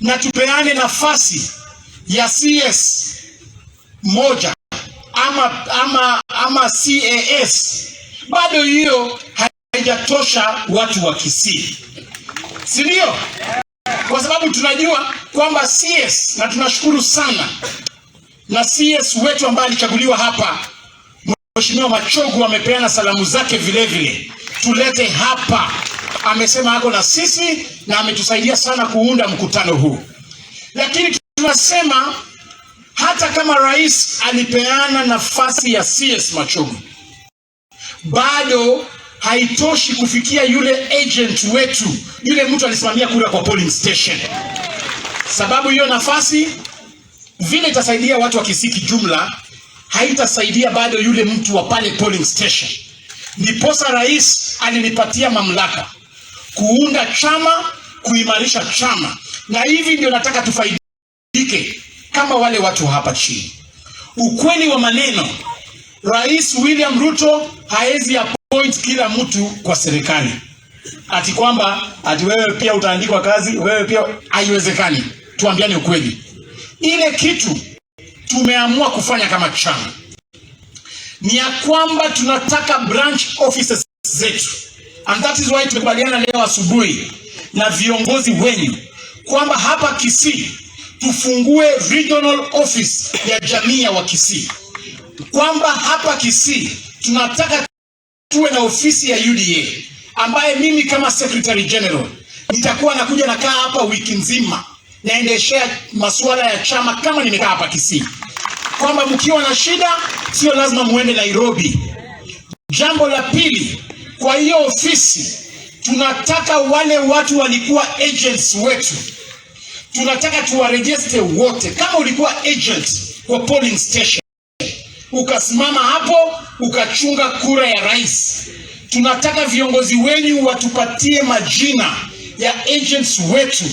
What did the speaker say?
Na tupeane nafasi ya CS moja ama CAS, bado hiyo haijatosha watu wa Kisii, si ndio? Kwa sababu tunajua kwamba CS, na tunashukuru sana na CS wetu ambaye alichaguliwa hapa, Mheshimiwa Machogu, amepeana salamu zake vile vile, tulete hapa. Amesema ako na sisi na ametusaidia sana kuunda mkutano huu, lakini tunasema hata kama rais alipeana nafasi ya CS Machogu, bado haitoshi kufikia yule agent wetu, yule mtu alisimamia kura kwa polling station, sababu hiyo nafasi vile itasaidia watu wa Kisii kijumla, haitasaidia bado yule mtu wa pale polling station. Ndiposa rais alinipatia mamlaka kuunda chama, kuimarisha chama, na hivi ndio nataka tufaidike kama wale watu hapa chini. Ukweli wa maneno, Rais William Ruto haezi appoint kila mtu kwa serikali, ati kwamba ati wewe pia utaandikwa kazi, wewe pia, haiwezekani. Tuambiane ukweli. Ile kitu tumeamua kufanya kama chama ni ya kwamba tunataka branch offices zetu, and that is why tumekubaliana leo asubuhi na viongozi wenyu kwamba hapa Kisii tufungue regional office ya jamii ya Wakisii, kwamba hapa Kisii tunataka tuwe na ofisi ya UDA ambaye mimi kama secretary general nitakuwa nakuja nakaa hapa wiki nzima naendeshea masuala ya chama kama nimekaa hapa Kisii, kwamba mkiwa na shida sio lazima muende Nairobi. Jambo la pili, kwa hiyo ofisi tunataka wale watu walikuwa agents wetu, tunataka tuwaregister wote. Kama ulikuwa agent kwa polling station ukasimama hapo ukachunga kura ya rais, tunataka viongozi wenyu watupatie majina ya agents wetu.